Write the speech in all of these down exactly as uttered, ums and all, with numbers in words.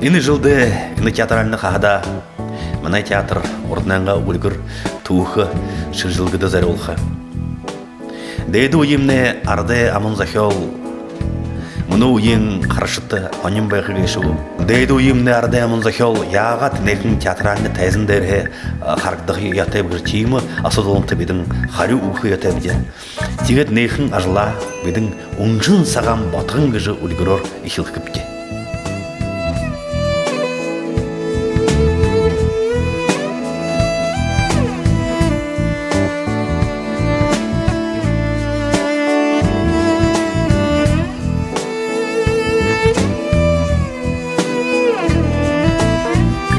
Энэ жэлдэ энэ театральна хаһадаа манай театр урданайнгаа үльгэр түүхэ шэнжэлгэдэ зорюулха. Дээдэ үемнай арадай аман зохёол мүнөө үеын харагшадта һонин байха гээшэ гү? Дээдэ үемнай арадай аман зохёол яагаад энэхэн театральна тайзан дээрэһээ харагдаха ёһотойб гэжэ тиимэ асуудалнуудта бидэ харюу үгэхэ ёһотойбди. Тиигээд энэхэн ажалаа бидэ «Үншэн сагаан ботогон» гэжэ үльгэрөөр эхилхэбди.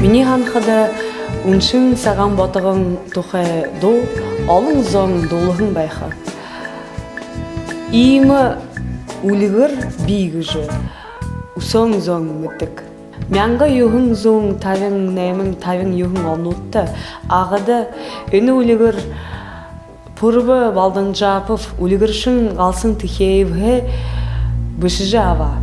Минии һанахада, «Үншэн сагаан ботогон» тухай дуу олон зон дуулаһан байха. Иимэ үльгэр бии гэжэ үсөөн зон мэдэдэг. Мянга юһэн зуун табин найман, табин юһэн онуудта Агада энэ үльгэр Пурба Балданжапов, үльгэршэн Галсан Тыхеевһээ бэшэжэ абаа.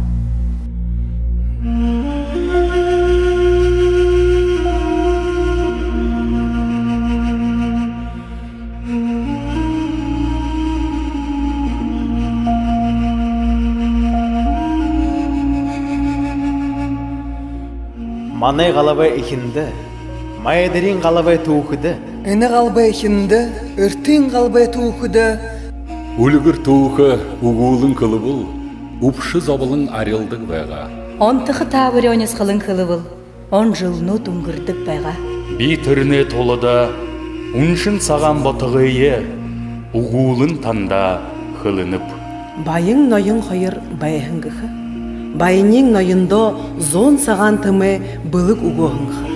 Манай галабай эхиндэ, Майдариин галабай түүхэдэ, энэ галабай эхиндэ, Эртын галабай түүхэдэ үльгэр түүхэ үгүүлэн хэлэбэл, үбшэ зоболон арилдаг байгаа. Онтохо таабари онисхолон хэлэбэл, он жэлнүүд үнгэрдэг байгаа. Би тэрэнэй тулада «Үншэн сагаан ботогые» үгүүлэн танда хэлэнэб. Баян ноён хоёр байһан гэхэ. Баяниинь ноёндоо зуун сагаан тэмээ бэлэг үгөөһэн гэхэ.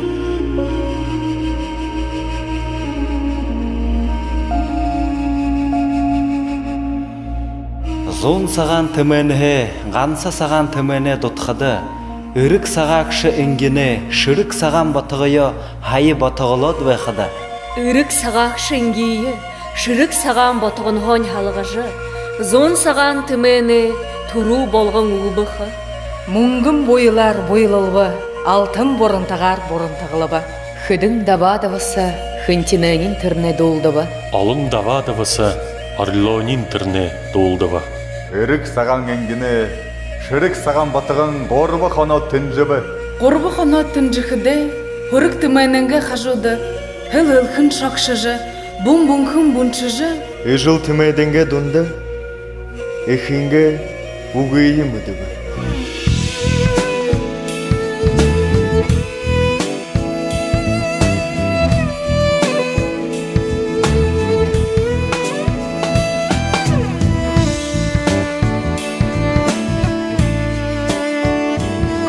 Зуун сагаан тэмээнһээ ганса сагаан тэмээнэй дутахада, эрэг сагаагша энгинэй шэрэг сагаан ботогоёо һая ботоголоод байхада, эрэг сагаагша энгиие шэрэг сагаан ботогонһоонь һалгажа, зуун сагаан тэмээнэй түрүү болгон үгэбэ ха. Мүнгэн буйлаар буйлалба, алтан бурантагаар бурантаглаба. Хэдэн дабаадабаса хэнтинэниинь тэрэнээ дуулдаба. Олон дабаадабаса орилоониинь тэрэнээ дуулдаба. Эрэг сагаан энгинэй шэрэг сагаан ботогон гурба хоноод тэнжэбэ. Гурба хоноод тэнжэхэдээ, һүрэг тэмээнэйнгээ хажууда һэл элхэн шогшожо, бүн бүнхэн бүншэжэ, эжэл тэмээдэйнгээ дунда эхынгээ үгые мэдэбэ.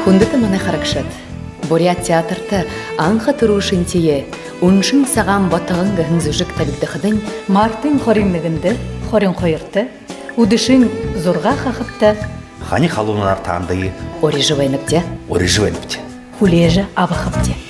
Хүндэтэ манай харагшад, Буряад театрта анха түрүүшынхиеэ «Үншэн сагаан ботогон» гэһэн зүжэг табигдахадань, мартын хорин нэгэндэ, хорин хоёрто, үдэшын зургаа хахадта хани халуунаар таанадые урижа байнабди. Урижа байнабди. Хүлеэжэ абахабди.